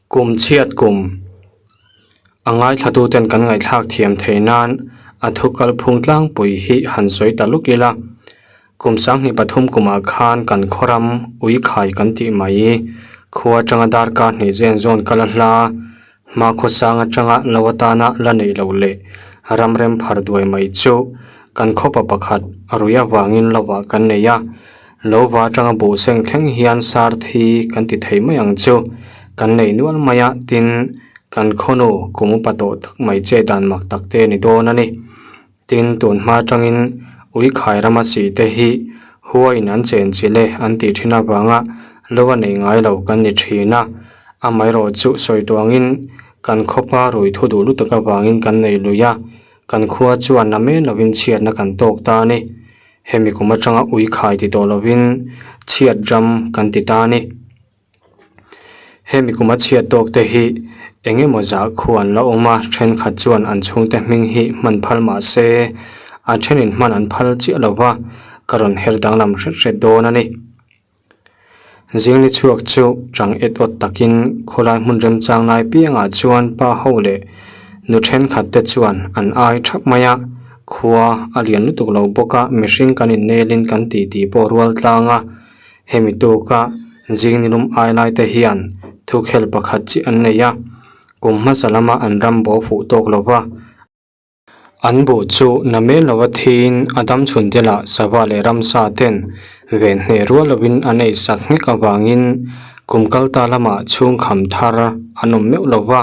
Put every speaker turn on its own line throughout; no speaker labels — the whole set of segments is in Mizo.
Kum chhiat kum a ngaithlatuten kan ngaihthlak thiam theih nan a thu kalphung tlangpui hi han sawi ta luk ila. Kum 2003 kumah khan kan khawram Uikhai kan tih mai khua atanga darkar hnih zen zawn kal a hla hma khawsang atanga lo atana la neih loh leh ram rem phar duai mai chu kan khawpa pakhat rui avangin lovah kan nei a. Lo va atanga buh seng thleng hian sar thi kan ti thei mai ang chu. Kan nei nual mai a, tin, kan khawnu kum upa tawh tak mai che dan mak tak te ni dawn a ni. Tin, tun hma atangin Uikhai rama si te hi huaiin an chen chilh e an tih thin avanga lo a nei ngai lo kan ni thin a. Amaherawh chu sawi tuangin kan khawpa rui thu duh lutuk avangin kan nei lui a, kan khua chuan na men lovin chhiatna kan tawk ta a ni. Hemi kum atanga ui khai ti tawh lovin chhiat ram kan ti ta a ni. Hemi kuma chhiat tawk te hi eng emaw zah khu an la awm a, thenkhat chuan an chhungte hming hi hman phal mah se a thenin hman an phal chiah lo va, ka rawn her danglam hret hret dawn a ni. Zingli chhuak chu chang et awt takin khawlai hmun remchang lai piangah chuan pa ho leh nu thenkhat te chuan an ai thap mai a, khua a lian lutuk lo bawk a, mihring kan innelin kan tih tih pawh rual tlang a, hemi tuka zingni lum ai lai te hian thukhel pakhat chiah an nei a, kum hmasa lama an ram bo fuh tawk lo va. An buh chu na mel lova thiin a dam chhun te lah sava leh ramsa ten ven hneh rual lovin an ei sak nghek avangin kum kal ta lamah chhungkham thar an awm meuh lo va,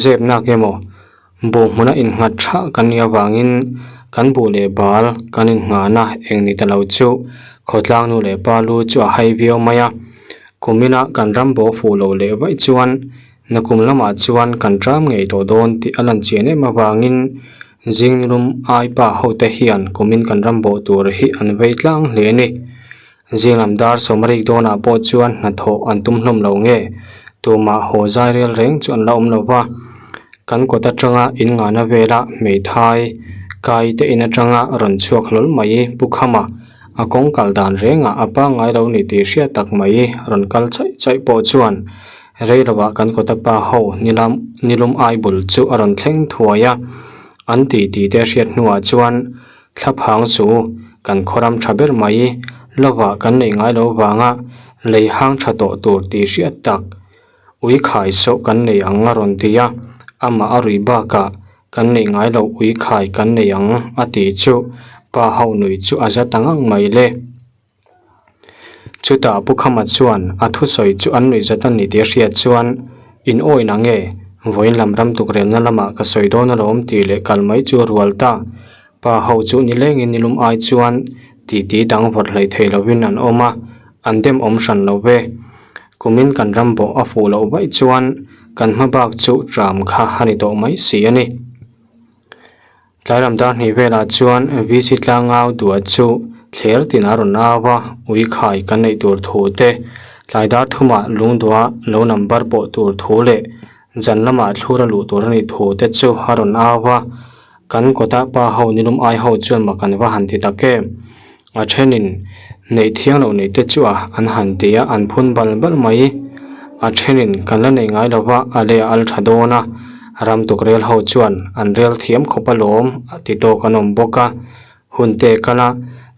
zep nak emaw buh hmuna innghat tha kan nih avangin kan buh leh bal kan innghahna eng ni ta lo chu khawtlang nu leh pa lu chu a hai viau mai a, kumina kan ram bo fuh loh leh vaih chuan Nakum lamah chuan kan ṭam ngei tawh dawn tih a lan chian em avangin Zinglum ai pa hote hian kumin kan ram bawh tur hi an vei tlang hle a ni. Zinglam dar sawmrik dawnah pawh chuan hnathawh an tum hlawm lo nge tumah haw zai rel reng chu an la awm lo va. Kan kawt atanga in ngahna vela hmeithai kai te in atanga rawn chhuak hlawl mai Pu Khama a kawng kal dan rengah a pangngai lo ni tih hriat tak mai rawn kal chaih chaih pawh chuan Rei lovah kan kawta pa ho nilam nilum ai bul chu a rawn thleng thuai a, an tih tih te hriat hnuah chuan thlaphang chu kan khawram tha ber mai lovah kan neih ngai lo vanga lei hang tha tawh tur tih hriat tak ui khai sawh kan nei ang a rawn ti a, amah a rui bakah kan neih ngai loh ui khai kan nei ang a tih chu pa ho nui chu a za ta ngang mai le. Chutah Pu Khama chuan a thusawi chu an nuih zat a ni tih a hriat chuan, In awi na nge? Vawiin lam ram tukrelna lamah ka sawi dawn alawm tih leh kal mai chu a rual ta. Pa ho chu nilengin nilum ai chuan titi dang vawrh hleih thei lovin an awm a, an dem awm hran lo ve. Kumin kan ram bawh a fuh loh vaih chuan kan hma bak chu tram kha a ni tawh mai si a ni. Tlailam dar hnih velah chuan VC tlangau duah chu thler tin a rawn au a, ui khai kan neih tur thu te, tlai dar thumah lungduah lo number pawh tur thu leh zan lamah thlur a luh tur a nih thu te chu a rawn au a. Kan kawta pa ho nilum ai ho chuan mak an va han ti tak em? A thenin neih thiang loh neih te chu a an han ti a, an phun bal bal mai. A thenin kan la neih ngai lova a lei a al tha dawn a, ram tuk rel ho chuan an rel thiam khawp alawm a ti tawk an awm bawk a. Hun te kal a,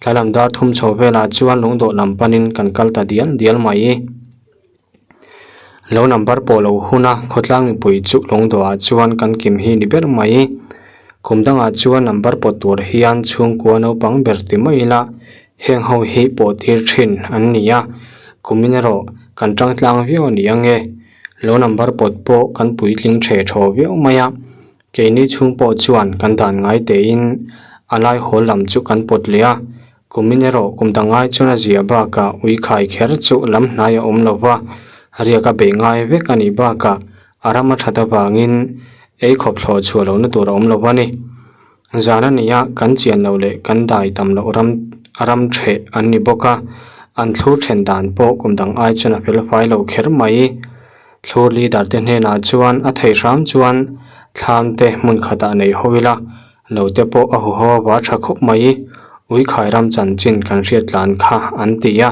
tlalam dar thum chho velah chuan lungdawh lam panin kan kal ta dial dial mai. Lo number pawh lo hun a, khawtlang mipui chu lungdawhah chuan kan kim hi ni ber mai. Kum dangah chuan number pawt tur hian chhungkua naupang ber ti mai ila heng ho hi pawh tir thin an ni a, kumin erawh kan tang tlang viau a ni ang e. Lo number pawt pawh kan puitling the thaw viau mai a, keini chhung pawh chuan kan dan ngai tein a lai hawl lam chu kan pawt leh a. Kumin erawh kum dang ngai chuan a zia bakah ui khai kher chu lam hnai a awm lo va, riak a beih ngai vek a nih bakah a ram a that avangin ei khawp thlawh chhuah lohna tur a awm lo a ni. Zan a nia kan chian loh leh kan dai tam loh ram ram theh an ni bawk a, an thlur then dan pawh kum dang ai chuan a fel fai lo kher mai. Thlur leader te hnenah chuan a thei hram chuan thlam te hmun khatah nei ho ila, Lo te pawh a huho a va tha khawp mai. Uikhai ram chanchin kan hriat tlan kha an ti a,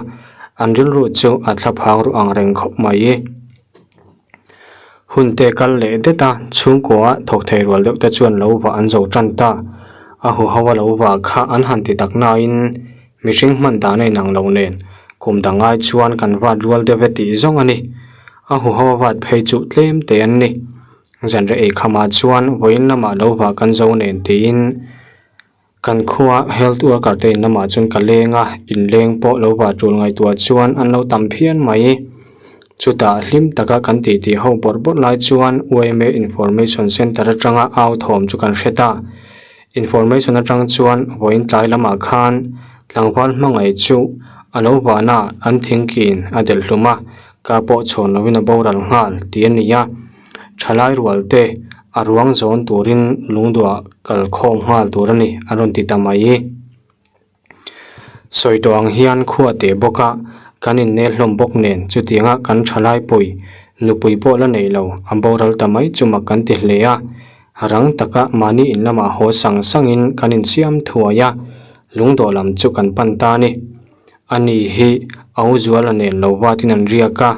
an rilru chu a thla phang ruh ang reng khawp mai. Hun te kal leh det a, chhungkua thawk thei rual deuh te chuan lo vah an zo tan ta. A huho a lo vah kha an han ti tak nain mihring hman dan a inang lo nen kum dang ai chuan kan vat rual deuh e tih zawng a ni. A huho a vat phei chu tlem te an ni. Zanre eikhamah chuan vawiin lamah lo vah kan zo nen tiin Kan khua health worker te in lamah chuan ka leng a, inleng pawh lo va tul ngaihtuah chuan an lo tam phian mai. Chutah hlim taka kan titi ho bawrh bawrh lai chuan yma Information Centre atanga au thawm chu kan hre ta. Information atang chuan vawiin tlai lamah khan tlangval hmangaih chu a lo vahna an thingkiin a delh hlum a, ka pawh chhawn lovin a boral nghal tih a ni a. Thalai rual te a ruang zawn turin lungduah kal khawm nghal tur a ni a rawn ti ta mai. Sawi tawh ang hian khua teh bawk a, kan innel hlawm bawk nen chutianga kan thalai pui nupui pawh la nei lo a boral ta mai chu mak kan ti hle a. Rang taka mahni in lamah haw sang sangin kan insiam thuai a, lungdawh lam chu kan pan ta a ni. Ani hi Auzuala nen lo vatin an riak a,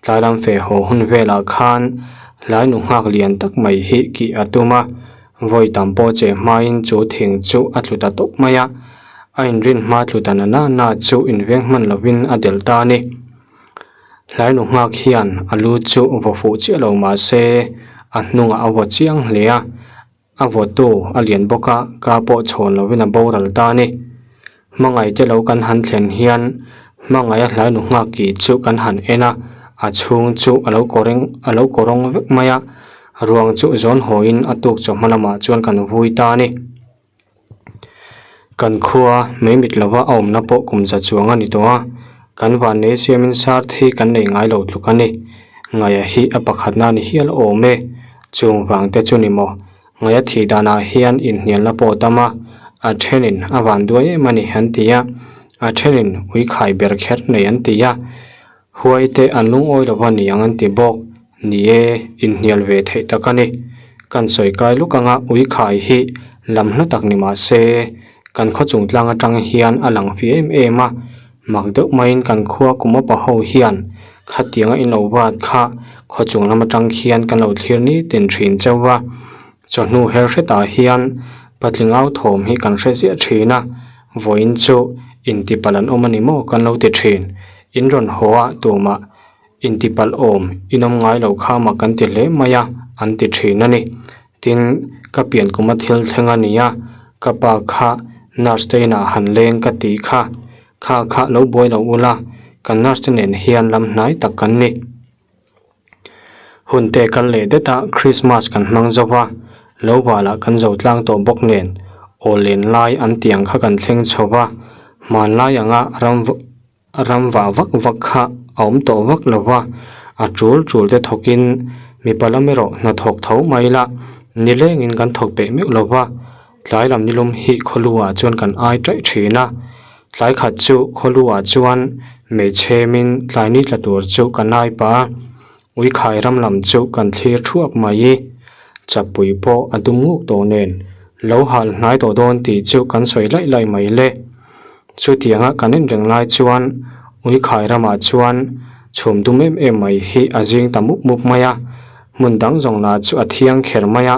tlai lam feh haw hun velah khan hlai nu nghak lian tak mai hi kih a tum a, vawi tam pawh che hmain chu thing chu a tlu ta tawp mai a, a inrin hma tlu ta na na na chu inveng hman lovin a delh ta a ni. Hlai nu nghak hian a lu chu vaw fuh chiah lo mah se a hnungah a vaw chiang hle a. A vawtu a lian bawk a, ka pawh chhawn lovin a boral ta a ni. Hmangaih te lo kan han thlen hian hmangaih a hlainu nghak kih chu kan han en a, a chhung chu a lo kawreng a lo kawrawng vek mai a, ruang chu zawn hawiin a tuk chawhma lamah chuan kan vui ta a ni. Kan khua mai mit lova a awmna pawh kum za chuang a ni tawh a, kan vannei siamin sar thi kan nei ngai lo tluk a ni. Ngaia hi a pakhatna a ni hial awm e. Chung vang te chu ni maw? Ngaia thih danah hian inhnialna pawh a tam a, a thenin a van duai em a ni an ti a, a thenin ui khai ber kher nei an ti a, huai te an lungawi lo va niang an ti bawk. Ni e, inhnial ve theih tak a ni. Kan sawi kai luk anga ui khai hi lam hla tak ni mah se, kan khaw chung tlang atang hian a lang fi em em a, mak deuh maiin kan khua kum upa ho hian khatianga in lo vat kha khaw chung lam atang khian kan lo thlir ni tin thin chauh va, chawhnu her hretah hian patling au thawm hi kan hre ziah thin a, vawiin chu intipalh an awm a ni maw kan lo ti thin, in rawn haw a tumah Intipalh awm inawm ngai lo kha mak kan ti hle mai a, an ti thin a ni. Tin, ka pian kuma thil thleng a nia, ka pa kha nurse te inah han leng ka tih kha. Kha kha lo buai lo ula, kan nurse te nen hian lam hnai tak kan ni. Hun te kal leh det a, Christmas kan hmang zo va, lo balah kan zo tlang tawh bawk nen, aw len lai an tiang kha kan thleng chho va, hmanlai anga ram Ram vah vak vak kha a awm tawh vak lo va, a tul tul te thawkin mipa lam erawh hna thawk tho mai la, nilengin kan thawk peih meuh lo va, tlai lam nilum hi khawlu ah chuan kan ai taih thin a, tlai khat chu khawlu ah chuan hmeichhemin tlai ni tla tur chu kan ai pah a, uikhai ram lam chu kan thlir thuak mai. Chapui pawh a dum nguk tawh nen lo hal hnai tawh dawn tih chu kan sawi laih laih mai le. Chutianga kan en reng lai chuan Uikhai ramah chuan chhum dum em em mai hi a zing ta mup mup mai a, hmun dang zawng lah chu a thiang kher mai a,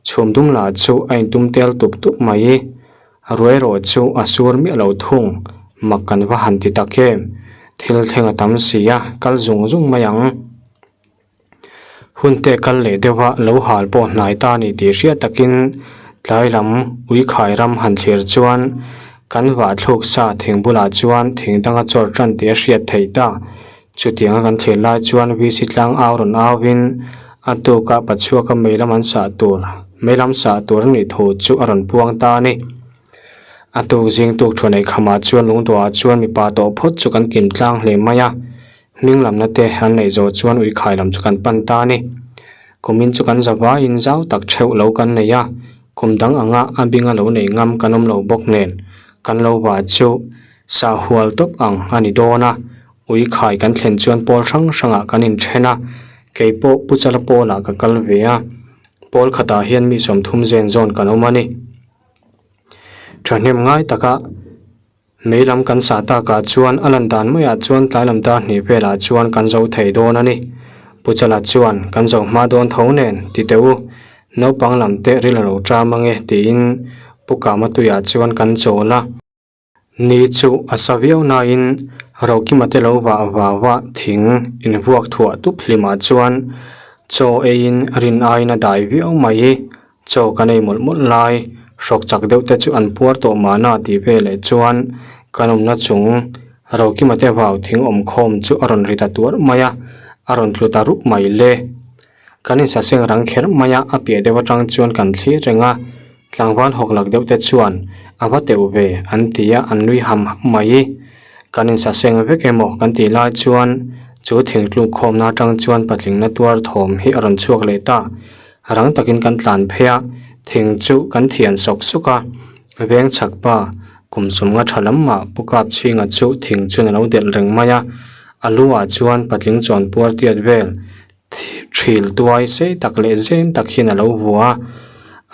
chhum dum lah chu a intum tel tup tup mai. Ruai erawh chu a sur miah lo thung, mak kan va han ti tak em? Thil thleng a tam si a, kal zung zung mai ang. Hun te kal leh deuh a lo hal pawh hnai ta ni tih hriat takin tlai lam uikhai ram han thlir chuan kan vah thluk sa thing bulah chuan thing danga chawr tan tih a hriat theih ta. Chutianga kan thlir lai chuan VC tlang au rawn au in a tuka Patchhuaka mei lam an sah tur mei lam sah tur a nih thu chu a rawn puang ta a ni. A tuk zing tuk thuan ei khamah chuan lungduah chuan mipa tawh phawt chu kan kim tlang hle mai a. Hming lamna te an neih zawh chuan uikhai lam chu kan pan ta a ni. Kumin chu kan zavaiin zau tak theuh lo kan nei a, kum dang anga a binga lo nei ngam kan awm lo bawk nen kan lo va chu sah hual tawp ang a ni dawn a. Uikhai kan thlen chuan pawl hrang hrangah kan inthen a, kei pawh Pu Chala pawlah ka kal ve a, pawl khatah hian mi 30 zen zawn kan awm a ni. Thahnem ngai taka. Mei lam kan sah takah chuan a lan dan maiah chuan tlai lam dar hnih velah chuan kan zo thei dawn a ni. Pu Chala chuan, Kan zo hma dawn tho nen, ti teh u. Naupang lam te ril a lo ṭam ange, tiin Pu Kama tuiah chuan kan chawl a. Ni chu a sa viau nain Rokima te lo vah vau a, thing invuak thuah tup hlimah chuan chaw eiin rin aiin a dai viau mai. Chaw kan ei mawlh mawlh lai, hrawk chak deuh te chu an puar tawh mahna tih veleh chuan kan awmna chung Rokima te vau thing awm khawm chu a rawn ri ta tuar mai a, a rawn tlu ta rup mai le. Kan insaseng rang kher mai a, a piah deuh atang chuan kan thlir reng a, tlangval hawk lak deuh te chuan a va teuh ve an ti a, an nui ham ham mai. Kan insaseng vek emaw kan tih lai chuan chu thingtluk khawmna atang chuan patlingna tuar thawm hi a rawn chhuak leh ta. Rang takin kan tlan phei a, thing chu kan thian sawk sawk a, veng chhak pa kum sumnga tha lam mah Pu Kap Chhinga chu thing chuan a lo delh reng mai a, a lu ah chuan patling chawn puar tiat vel Thil tuai sei tak leh zen tak hian a lo vua a,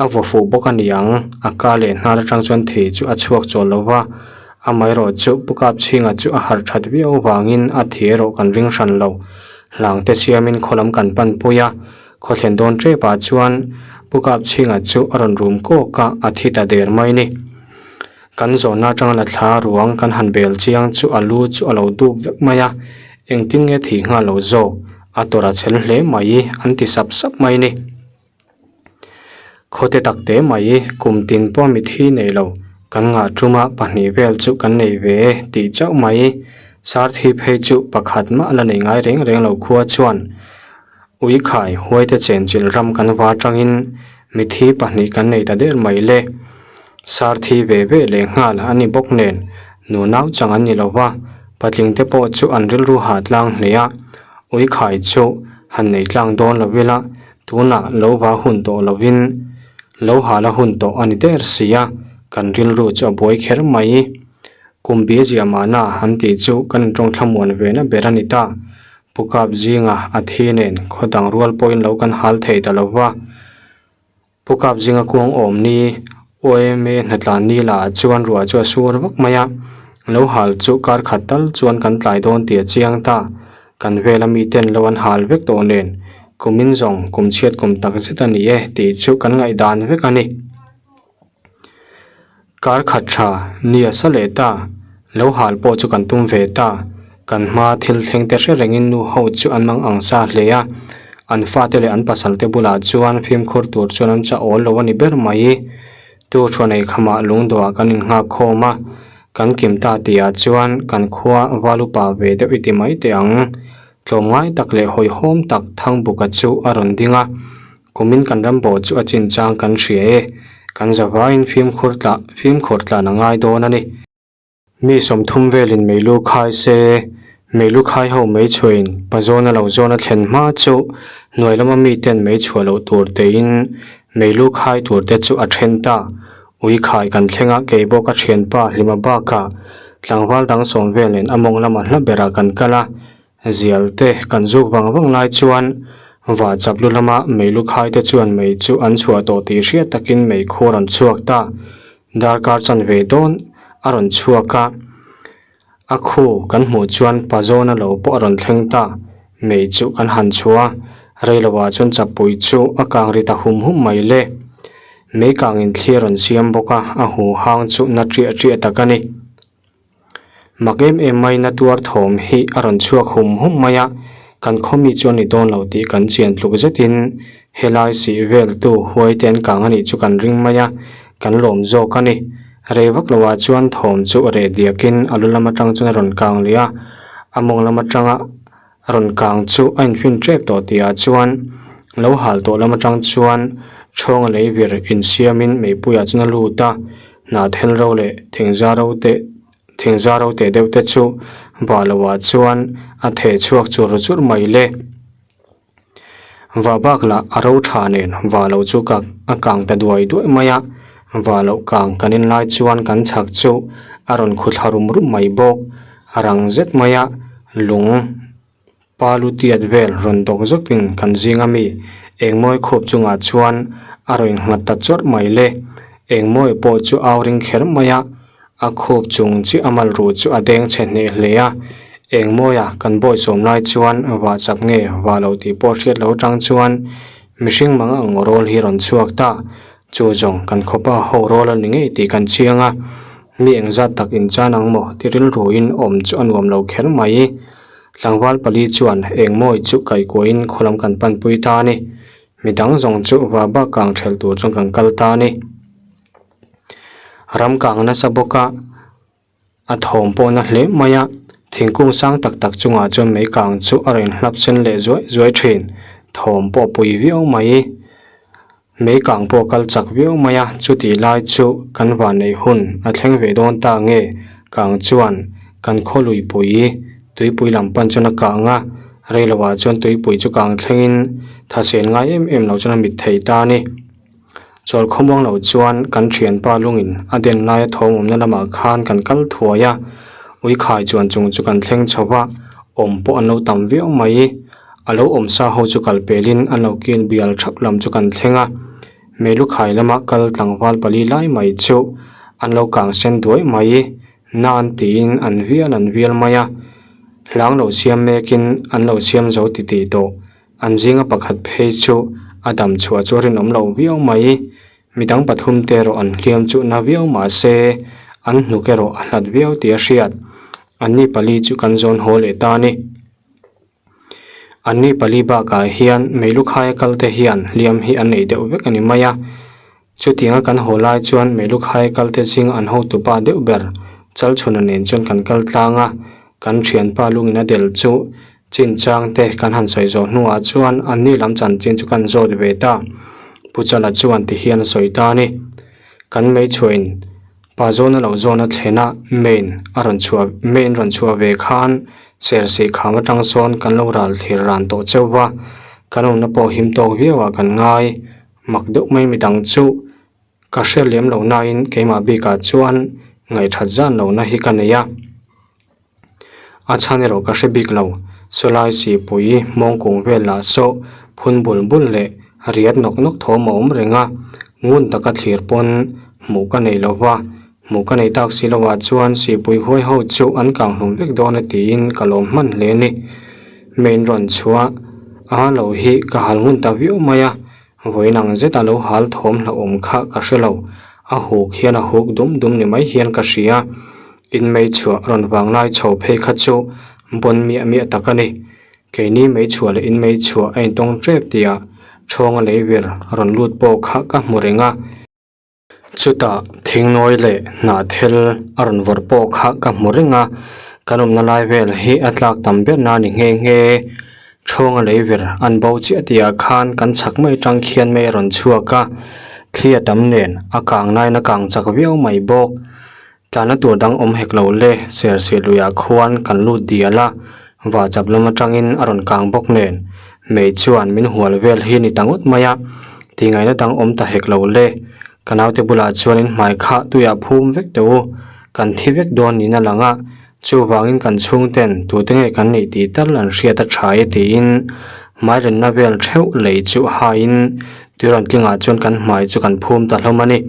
a vaw fuh bawk a ni ang. A ka leh hnar atang chuan thei chu a chhuak chawl lo va, amaherawh chu Pu Kap Chhinga chu a harh that viau avangin a thi erawh kan ring hran lo. Hlang te siamin khaw lam kan pan pui a, khaw thlen dawn tep ah chuan Pu Kap Chhinga chu a rawn rum kawk a, a thi ta der mai ni. Kan zawnna atanga la thla ruang kan han bel chiang chu a lu chu a lo dup vek mai a, engtin nge thih nghal lo zawk, a tawrh a chhel hle mai an ti sap sap mai ni. Khawte tak te mai kum tin pawh mithi nei lo, kan ngah tuma pahnih vel chu kan nei ve e tih chauh mai. Sarthi phei chu pakhat mah la nei ngai reng reng lo khua chuan Uikhai huaite chenchilh ram kan va atangin mithi pahnih kan nei ta der mai le. Sarthi ve ve leh nghal a ni bawk nen nunau chang an ni lo va, patling te pawh chu an rilru ha tlang hle a. Uikhai chu han nei tlang dawn lo ila, tunah lo va hun tawh lovin lo ha la hun tawh a ni der si a, kan rilru chu a buai kher mai. Kum bi ziah mahna an tih chu kan intawng thlamuan ve na ber a ni ta. Pu Kap zinga a thi nen khaw dang rual pawhin lo kan hal thei ta lo va. Pu Kap zinga kuang awm ni OMA hnatlan ni lah chuan ruah chu a sur vak mai a, lo hal chu kar khat tal chuan kan tlai dawn tih a chiang ta. Kan vela miten lo an hal vek tawh nen kumin zawng kum chhiat kum tak zet a ni e tih chu kan ngaihdan vek a ni. Kar khat tha ni a sa leh ta, lo hal pawh chu kan tum ve ta. Kan hma thil thleng te hre rengin nu ho chu an mang ang sa hle a, an fate leh an pasal te bulah chuan fimkhur tur chuan an chah awl lo a ni ber mai. Tu thuanei khamah lungdawhah kan innghak khawm a, kan kim ta tihah chuan kan khua val upa ve deuh i ti mai teh ang. Tlawmngai tak leh hawihhawm tak Thangbuka chu a rawn ding a. Kumin kan ram bawh chu a chinchang kan hria e, kan zavaiin fimkhur tlah fimkhur tlan a ngai dawn a ni. Mi sawmthum velin meilu khai se, meilu khai ho mei chhuahin pazawna lo zawna thlen hma chu hnuai lama miten mei chhuah loh tur teiin meilu khai tur te chu a then ta. Ui khai kan thleng a, kei bawk a thianpa Hlima bakah tlangval dang sawm vel nen a mawng lama hla berah kan kal a, Zial te kan zuk vang vang lai chuan va chap lu lama mei lu khai te chuan mei chu an chhuah tawh tih hriat takin mei khu a rawn chhuak ta. Darkar chanve dawn a rawn chhuak a, a khu kan hmuh chuan pazawna lo pawh a rawn thleng ta. Mei chu kan han chhuah a, reiloah chuan chapui chu a kang ri ta hum hum mai le. Mei kangin thli a rawn siam bawk a, a hu hang chu na ṭiah ṭiah tak a ni. Mak em em mai na tuar thawm hi a rawn chhuak hum hum mai a, kan khaw mi chu a ni dawn lo tih kan chian tluk zetin helai sih vel tu huai te an kang a nih chu kan ring mai a, kan lawm zawk a ni. Rei vak lo ah chuan thawm chu reh diakin a lu lam atang chuan a rawn kang leh a, a mawng lam atanga rawn kang chu a infin tep tawh tih ah chuan lo hal tawh lam atang chuan chhawng a lei vir insiamin meipuiah chuan a lut a, hnah thel ro leh thingza ro te thingza ro teh deuh te chu vah loh ah chuan a theh chhuak chur chur mai le. Vah bak lah a ro tha nen vah loh chu ka a kang ta duai duai mai a, vah loh kang kan en lai chuan kan chhak chu a rawn khu thla rum rum mai bawk, a rang zet mai a, lung pa lu tiat vel rawn dawk zawkin kan zing ami engmawi khup chungah chuan a rawn innghat ta chawrh mai le, engmawi pawh chu au ring kher mai a, a khup chung chiah a mal ruh chu a deng chhe hneh hle a. Eng mawia kan bawi sawm lai chuan vah chak nge vah lo tih pawh hriat lo atang chuan mihring mang ang rawl hi rawn chhuak ta. Chu zawng kan khawpa ho rawl a ni ngei tih kan chiang a, mi engzat tak inchan ang maw ti rilruin awm chu a nuam lo kher mai. Tlangval pali chuan eng mawi chu kaihkuahin khawlam kan panpui ta a ni. Midang zawng chu vah bak kang thelh tur chuan kan kal ta a ni. Ram kang nasa bawk a. A thawm pawh na hle mai a, thingkung sang tak tak chungah chuan mei kang chu a rawn hlap sen leh zuai zuai thin, thawm pawh a pui viau mai. Mei kang pawh a kal chak viau mai a, chutih lai chu kan vanneih hun a thleng ve dawn ta nge kang chuan kan khaw luipui tuipui lam pan chuan a kang a, reiloah chuan tuipui chu kang thlengin thasen ngai em em lo chuan a mit thei ta a ni. Chawl khawmuang lo chuan kan thianpa lungin a den laia thawm awmna lamah khan kan kal thuai a, ui khai chuan chung chu kan thleng chho va, awm pawh an lo tam viau mai. A lo awm sa ho chu kal pelin an lo kil bial thap lam chu kan thleng a, meilu khai lama kal tlangval pali lai mai chu an lo kang sen duai mai. Nan tiin an vial an vial mai a, hlang lo siam mekin an lo siam zo titih tawh. An zinga pakhat phei chu a dam chhuah chu a rinawm lo viau mai. Midang pathum te erawh an hliam chu na viau mah se an hnuk erawh a hlat viau tih a hriat. Anni pali chu kan zawn haw leh ta a ni. Anni pali bakah hian Meilukhaia kal te hian hliam hi an nei deuh vek a ni mai a. Chutianga kan haw lai chuan Meilukhaia kal te zinga an hotupa deuh ber Chalchhuna nen chuan kan kal tlang a, kan thianpa lungin a del chu Chinchang te kan han sawi zawh hnuah chuan anni lam chanchin chu kan zawt ve ta. Pu Chala chuan ti hian a sawi ta a ni. Kan meichhuahin pa zawna lo zawna thlena main a rawn chhuah main rawn chhuah ve khan Sersi kham atang sawn kan lo ral thlir ran tawh cheu va, kan awmna pawh him tawk viauah kan ngai. Mak deuh mai midang chu ka hre lem lo nain keimah bikah chuan ngaihthat zan lohna hi ka nei a. A chhan erawh ka hre bik lo, sawlai sihpui mawngkung vel lah saw phun bul bul leh riat nawk nawk thawm a awm reng a, ngun taka thlir pawn hmuh ka nei lo va, hmuh ka nei tak si lovah chuan sihpui huai ho chu an kang hlum vek dawn a tiin ka lawm hman hle a ni. Main rawn chhuah a lo hi ka hal ngun ta viau mai a, Vawiin ang zeta lo hal thawm hlauhawm kha ka hre lo, a huk hian a huk dum dum ni mai hian ka hria. In mei chhuah rawn vang lai chho phei kha chu bawn miah miah tak a ni. Keini mei chhuah leh in mei chhuah a intawng tep tihah Ṭhawnga lei vir rawn lut pawh kha ka hmu reng a. Chutah thingnawi leh hnahthel a rawn vawrh pawh kha ka hmu reng a, kan awmna lai vel hi a tlak tam ber na a ni nghe nghe. Ṭhawnga lei vir an bo chiah tihah khan kan chhak mai atang khian mei a rawn chhuak a, thli a tam nen a kang nain a kang chak viau mai bawk. Tlana tur dang awm hek lo le, Sersi luiah khuan kan lut dial a, vahchap lam atangin a rawn kang bawk nen, mei chuan min hual vel hi ni ta ngawt mai a, tingaihna dang awm ta hek lo le, ka naute bulah chuan in hmai kha tuiah phum vek teh u, kan thi vek dawn niin a lang a, chuvangin kan chhungten tute nge kan nih tih tal an hriat a tha e tiin hmai lenna vel theuh lei chu haiin tui rawn tlingah chuan kan hmai chu kan phum ta hlawm a ni.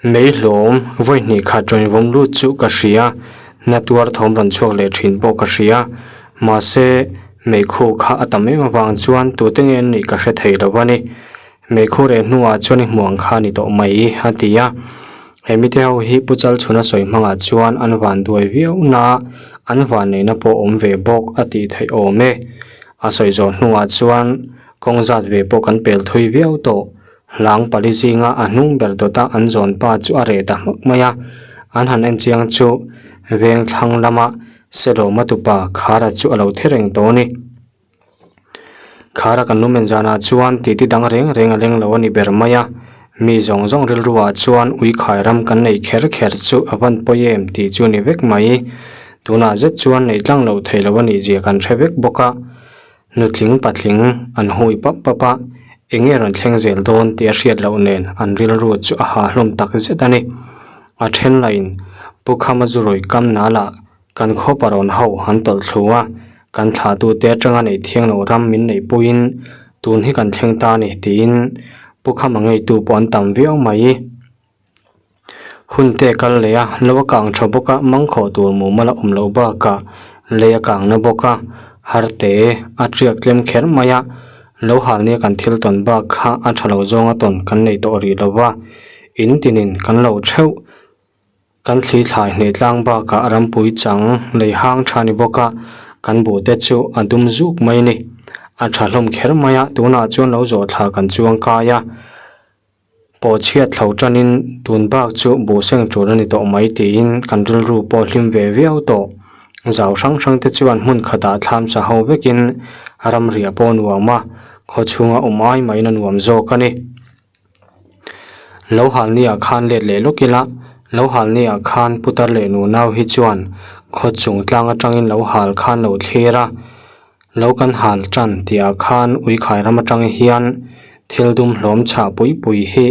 Mei hlawm vawi hnih khat rawn vawm lut chu ka hria, na tuar thawm rawn chhuak leh thin pawh ka hria. Mahse, meikhu kha a tam em avang chuan tute nge an nih ka hre thei lo a ni. Meikhu reh hnuah chuan i hmuh ang kha a ni tawh mai, a ti a. He mite ho hi Pu Chalchhuna sawi hmangah chuan an van duai viau na, an van neihna pawh awm ve bawk a tih theih awm e. A sawi zawh hnuah chuan Kawng zat ve pawh kan pel thui viau tawh. Hlang pali zinga a hnung ber dawta an zawn pa chu a reh ta hmak mai a, an han en chiang chu veng thlang lama Selawma tupa Khara chu a lo thi reng tawh a ni. Khara kan lumen zanah chuan titi dang reng reng a leng lo a ni ber mai a, mi zawng zawng rilruah chuan uikhai ram kan nei kher kher chu a van pawi em tih chu a ni vek mai. Tunah zet chuan neih tlang loh theih loh a nih zia kan hre vek bawk a. Nutling patling an hui pap pap a, eng nge rawn thleng zel dawn tih a hriat loh nen an rilru chu a ha hlawm tak zet a ni. A then lahin Pu Khama zu rawi kam nalah kan khaw parawn ho an tawlh thlu a, kan thlahtute atanga neih thiang loh ram min neih puiin tun hi kan thleng ta a ni tiin Pu Khama ngeitu pawh an tam viau mai. Hun te a kal leh a, lo a kang tha bawk a, mangkhawh tur mumal a awm loh bakah lei a kang na bawk a, har te a tiak tlem kher mai a, lo hal nia kan thil tawn bak kha a tha lo zawnga tawn kan nei tawh rih lo va, in tinin kan lo theuh. Kan thli thlai hneh tlang bakah rampui chang lei hang tha ni bawk a, kan buh te chu a dum zuk mai a ni. A tha hlawm kher mai a, tunah chuan lo zawh thla kan chuang kai a. Pawh chhiat thlo tanin tun bak chu buh seng tur a ni tawh mai tiin kan rilru pawh hlim ve viau tawh. Zau hrang hrang te chuan hmun khatah thlam sa ho vekin ramriah pawh a nuam a, khaw chhunga awm ai maiin a nuam zawk a ni. Lo hal ni ah khan let leh lawk ila, lo hal ni ah khan putar leh nunau hi chuan khaw chung tlang atangin lo hal khan lo thlir a. Lo kan hal tan tih ah khan uikhai ram atang hian thil dum hlawm chhah pui pui hi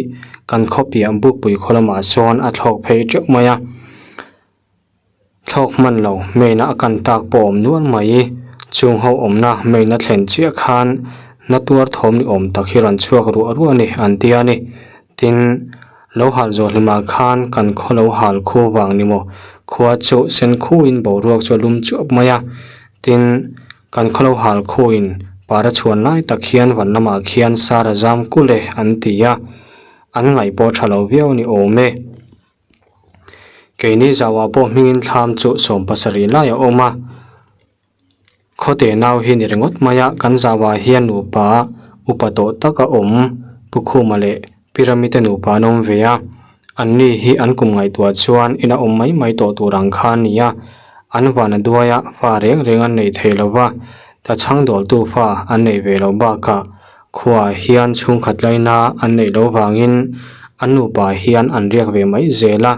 kan khaw piah bukpui khaw lamah sawn a thlawk phei teuh mai a. Thlawk hman lo main a kan tak pawh awm nual mai. Chung ho awmna main a thlen chiah khan na tuar thawm ni awm tak hi rawn chhuak ruah ruah a ni an ti a ni. Tin, lo hal zawh hlimah khan kan khaw lo hal khu vang ni maw? Khua chu sen khuin boruak chu a lum chuap mai a. Tin, kan khaw lo hal khuin para chhuan lai tak hian van lamah khian sar a zam kulh e an ti a. An ngaih pawh tha lo viau ni awm e. Keini zauah pawh hmingin thlam chu 70 lai a awm a, khawte nau hi ni ringawt mai a, kan zauah hian nupa upa tawh tak a awm, Pu Khuma leh Pyramid te nupa an awm ve a, anni hi an kum ngaihtuah chuan ina awm mai mai tawh tur ang kha a ni a, an van a duai a, fa reng reng an nei thei lo va, ta chhang dawltu fa an nei ve loh bakah Khuaah hian chhungkhat laina an neih loh vangin an nupa hian an riak ve mai zel a,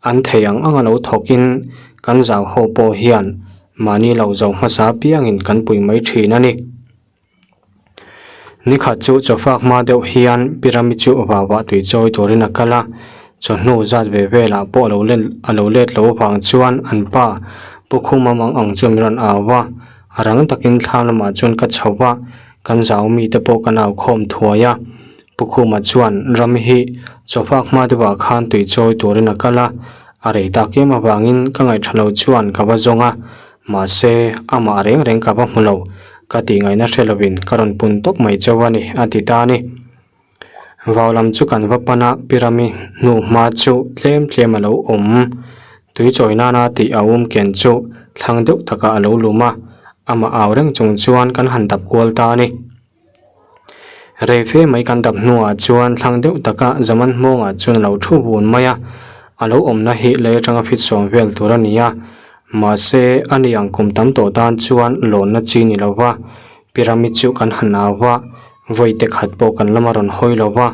an thei ang anga lo thawkin kan zau ho pawh hian mahni lo zo hmasa piangin kan pui mai thin a ni. Nikhat chu chawfak hma deuh hian Pyramid chu vauah tui chawi turin a kal a, chawhnu zat ve velah pawh a lo let a lo let loh vang chuan an pa Pu Khuma mang ang chu min rawn au a, rang takin thlam lamah chuan ka chho va. Kan zau mite pawh kan au khawm thuai a, Pu Khuma chuan ram hi chawfak hma deuhah khan tui chawi turin a kal a, a rei tak em avangin ka ngaihṭha lo chuan ka va zawng a, mahse amah reng reng ka va hmu lo, ka tih ngaihna hre lovin ka rawn pun tawp mai chauh a ni a ti ta a ni. Vau lam chu kan va pan a, Pirami hnu hma chu tlem tlem a lo awm. Tui chawi nana tih a um ken chu thlang deuh takah a lo lum a, amah au reng chung chuan kan han dap kual ta a ni. Rei fe mai kan dap hnuah chuan thlang deuh taka Zaman hmawngah chuan a lo thu vun mai a, a lo awmna hi lei atanga fit sawm vel tur a ni a, mahse a ni ang kum tam tawh tan chuan lawnna chi ni lo va, Pyramid chu kan han au va, vawi te khat pawh kan lama rawn hawi lo va,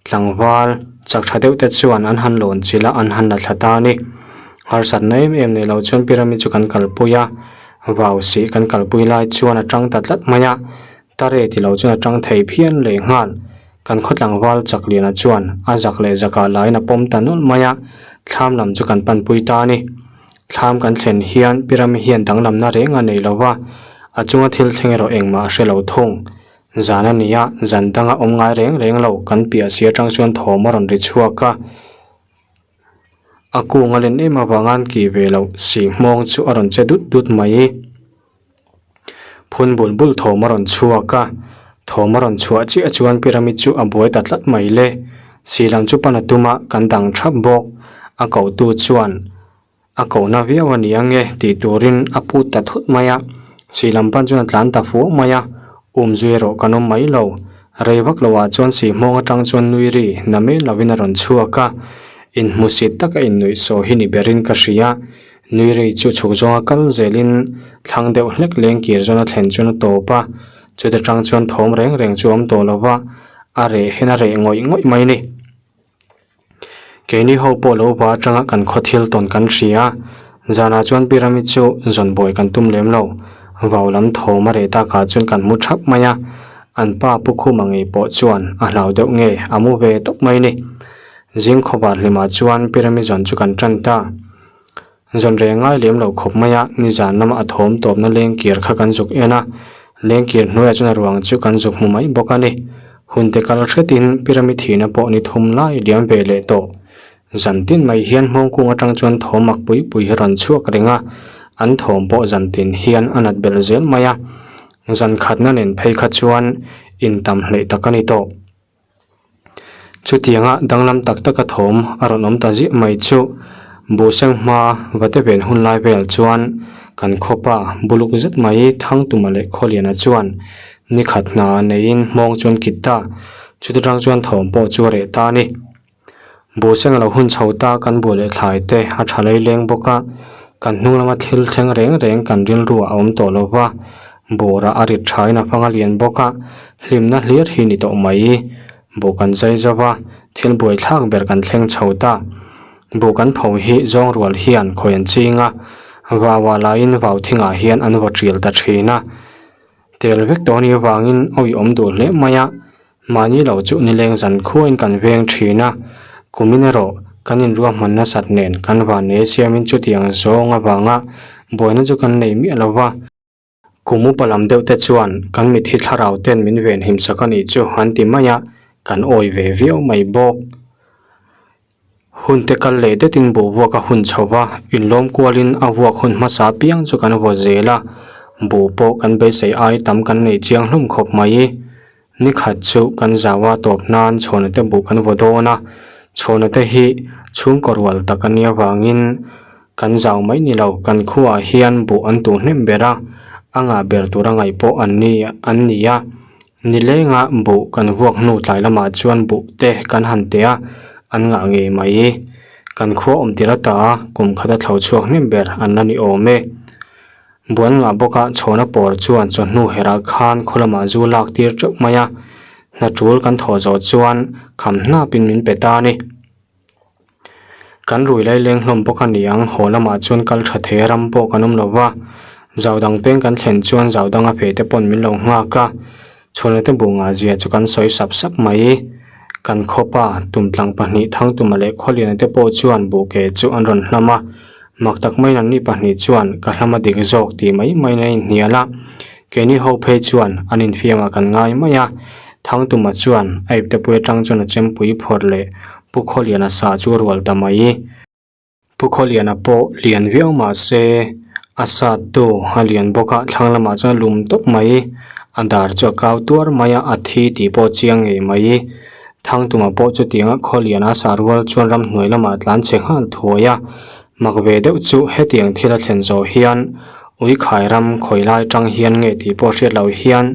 tlangval chak tha deuh te chuan an han lawn chilh a, an han la thla ta a ni. Harsatna em em nei lo chuan pyramid chu kan kalpui a, vau sih kan kalpui lai chuan a tang ta tlat mai a, tare ti lo chuan a tang thei phian leh nghal. Kan khaw tlangval chak liana chuan a zak leh zakah laiin a pawm ta nawlh mai a, thlam lam chu kan panpui ta a ni. Thlam kan thlen hian pyramid hian danglamna reng a nei lo va, a chunga thil thleng erawh engmah a hre lo thung. Zan a ni a, zan danga awm ngai reng reng lo kan piah si atang chuan thawm a rawn ri chhuak a. A kung a len em avanga an kih ve loh si hmawng chu a rawn che dut dut mai. Phun bul bul thawm a rawn chhuak a, thawm a rawn chhuah chiah chuan pyramid chu a buai ta tlat mai le. Si lam chu pan a tum a, kan dang thap bawk. A kohtu chuan a kohna viau a ni ang e tih turin a put ta thut mai a, si lam pan chuan a tlan ta fuh mai a, umzui erawh kan awm mai lo. Rei vak loah chuan si hmawng atang chuan nui ri na mai lovin a rawn chhuak a, inhmusit taka innuih saw hi ni berin ka hria. Nui ri chu chhuk zawnga kal zelin thlang deuh hlek leng kir zawn a thlen chuan a tawp a, chuta tang chuan thawm reng reng chu a awm tawh lo va, a reh hian a reh ngawih ngawih mai a ni. Keini ho pawh lo va atanga kan khaw thil tawn kan hria a, zanah chuan pyramid chu zawn buai kan tum lem lo, vau lam thawm a reh takah chuan kan mu thap mai a, an pa Pu Khuma ngei pawh chuan a hlau deuh nge a mu ve tawp mai a ni. Zing khawvar hlimah chuan pyramid zawn chu kan tan ta. Zawn reng ngai lem lo khawp mai a, nizan lama a thawm tawpna lengkir kha kan zuk en a, lengkir hnuaiah chuan a ruang chu kan zuk hmu mai bawk a ni. Hunte kal hretin pyramid thihna pawh ni thum lai liam ve leh tawh. Zan tin mai hian hmawng kung atang chuan thawm mak pui pui hi rawn chhuak reng a, an thawm pawh zan tin hian a nat belh zel mai a. Zan khatna nen phei kha chuan intam hleih tak a ni tawh. Chutianga danglam tak taka thawm a rawn awm ta ziah mai chu Buhseng hma vate ven hun lai vel chuan kan khawpa buluk zet mai Thangtuma leh Khawliana chuan ni khat hna neiin hmawng chuan kit ta. Chuti tang chuan thawm pawh chu a reh ta a ni. Buhseng a lo hun chho ta kan buh leh thlai te a tha leileng bawk a, kan hnung lama thil thleng reng reng kan rilru ah a awm tawh lo va, Bawrah a rit thain a fang a lian bawk a, hlimna hlir hi ni tawh mai. Buh kan zai zo va, thil buaithlak ber kan thleng chho ta. Buh kan pho hi zawng rual hian khawi an ching a, vauah laiin vau thingah hian an vaw ṭial ta ṭhin a. Tel vek tawh anih avangin awi awm duh hle mai a, mahni lo chu nileng zan khuain kan veng ṭhin a, kumin erawh kan inruahman nasat nen kan vannei siamin chutiang zawng avanga buaina chu kan nei miah lo va. Kum upa lam deuh te chuan kan mitthi thlarau ten min ven him sak a nih chu an ti mai a, kan awi ve viau mai bawk. Hun te kal leh detin buh vuak a hun chho va, inlawm kualin a vuak hun hmasa piang chu kan vaw zel a, buh pawh kan beisei ai tam kan nei chiang hlawm khawp mai. Ni khat chu kan zau a tawp nan chhuahna te buh kan vaw dawn a, chhuahna te hi chhungkaw rual tak a nia vangin kan zau mai ni lo, kan khuaah hian buh an tuh hnem ber a, a ngah ber tura ngaih pawh an ni an ni a. Nilenga buh kan vuak hnu tlai lamah chuan buh te kan han teh a, an ngah ngei mai. Kan khua awm tir ata kum khat a thlo chhuak hnem ber an la ni awm e. Buan ngah bawkah chhawna pawr chuan chawhnu herah khan khaw lamah zu lak tir teuh mai a, hna tul kan thawh zawh chuan kham hnapin min pe ta a ni. Kan rui laileng hlawm bawk a ni ang, haw lamah chuan kal tha thei ram pawh kan awm lo va, zau dang peng kan thlen chuan zau danga feh te pawn min lo nghak a, Chhuanna te buh ngah zia chu kan sawi sap sap mai. Kan khawpa tumtlang pahnih Thangtuma leh Khawliana te pawh chuan buh ke chu an rawn hlam a, mak tak maiin anni pahnih chuan ka hlam a dik zawk tih mai maiin an inhnial a. Keini ho phei chuan an infiamah kan ngai mai a, Thangtuma chuan a iptepui atang chuan a chempui phawrh leh Pu Khawliana sa chu a rual ta mai. Pu Khawliana pawh lian viau mah se a sat tu a lian bawk a thlang lamah chuan a lum tawp mai a dar chu a kau tuar mai a a thi tih pawh a chiang ngei mai Thangtuma pawh chutianga Khawliana a sah rual chuan ramhnuai lamah a tlan chhe nghal thuai a mak ve deuh chu hetiang thil a thlen zawh hian Uikhai ram khawi lai tang hian nge tih pawh hriat loh hian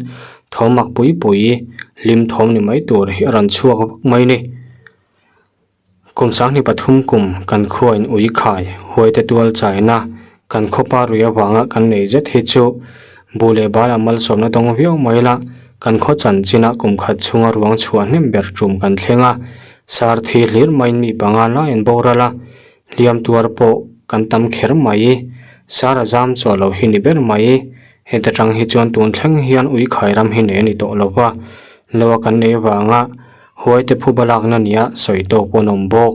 thawm mak pui pui hlim thawm ni mai tur hi a rawn chhuak vak mai ni. Kum sanghnih pathum kum kan khuain ui khai huaite tual chaina kan khawpa rui avanga kan nei zet hi chu buh leh bala malsawmna dawng viau mai la, kan khaw chanchinah kum khat chhunga ruang chhuah hnem ber tum kan thleng a, sar thi hlir maiin mi panga lai an boral a, hliam tuar pawh kan tam kher mai, sar a zam chawh loh hi ni ber mai, heta tang hi chuan tun thleng hian ui khai ram hi nei a ni tawh lo va, lo a kan nei avanga. Huaite phuba lakna nia sawi tawk pawh an awm bawk.